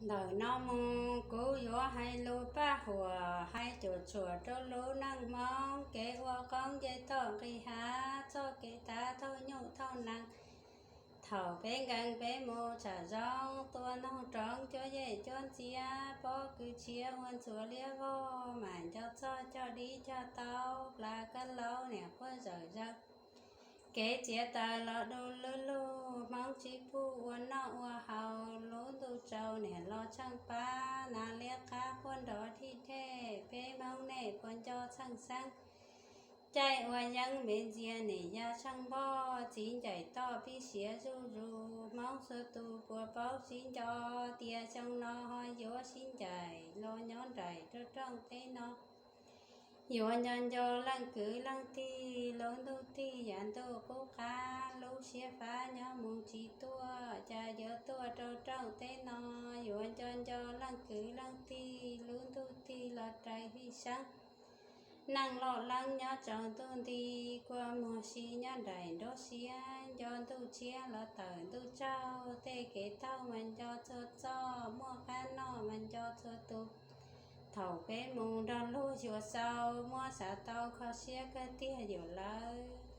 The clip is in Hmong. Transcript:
Ntawm no mus kuv yuav hais lus paj huam, hais cuam tshuam rau lub neej Hmoob, kev ua qoob nce toj nqis hav, txoj kev tav thauj nyuj thauj nees. Thaum peb nkees peb mus tsham zoov, tua noog roov cuab yej cuab ntxiab, pob kws tshiab ua ntxuav liab vog, mam nco txog cog dib cog taub, plas kab laub niam quaj zawm zaws. Kev txiav taws los du lug lug, Hmoob tsis pub ua noj ua haus, lub ntuj tsaus niam los tsheej pab, nas liab qab quaj nrov dhij dhej, peb Hmoob nej puas nco txheej xeeb. Caij ua yeeb me ntxias niam ya tsheej npog, txiv ncaim toj pib siav zuj zus, Hmoob txhua tus puas paub sib nco, tias xyoo no ho yuav sib ncaim los nyob nraim rau rooj teb no. Yuav nco nco leej kwv leej tij, lub ntuj tig yav ntuj qub qab, lub siab fab nyob mus tsis tuaj, cas yuav tuaj rau rooj teb no. Yuav nco nco leej kwv leej tij, lub ntuj tig los raws fij seeb. Neej loj leeb nyob tsaus ntuj nti, kua muag si nyob nraim nruab siab, nco ntuj tshiab los tawm ntuj tsaug, tej kev taug mas nco txhua txoj, muaj qab noj mas nco txhua tus. Thaum peb mus nrog luag xyuas xau, muab xav tau kho siab kawg tiag yawm lawv.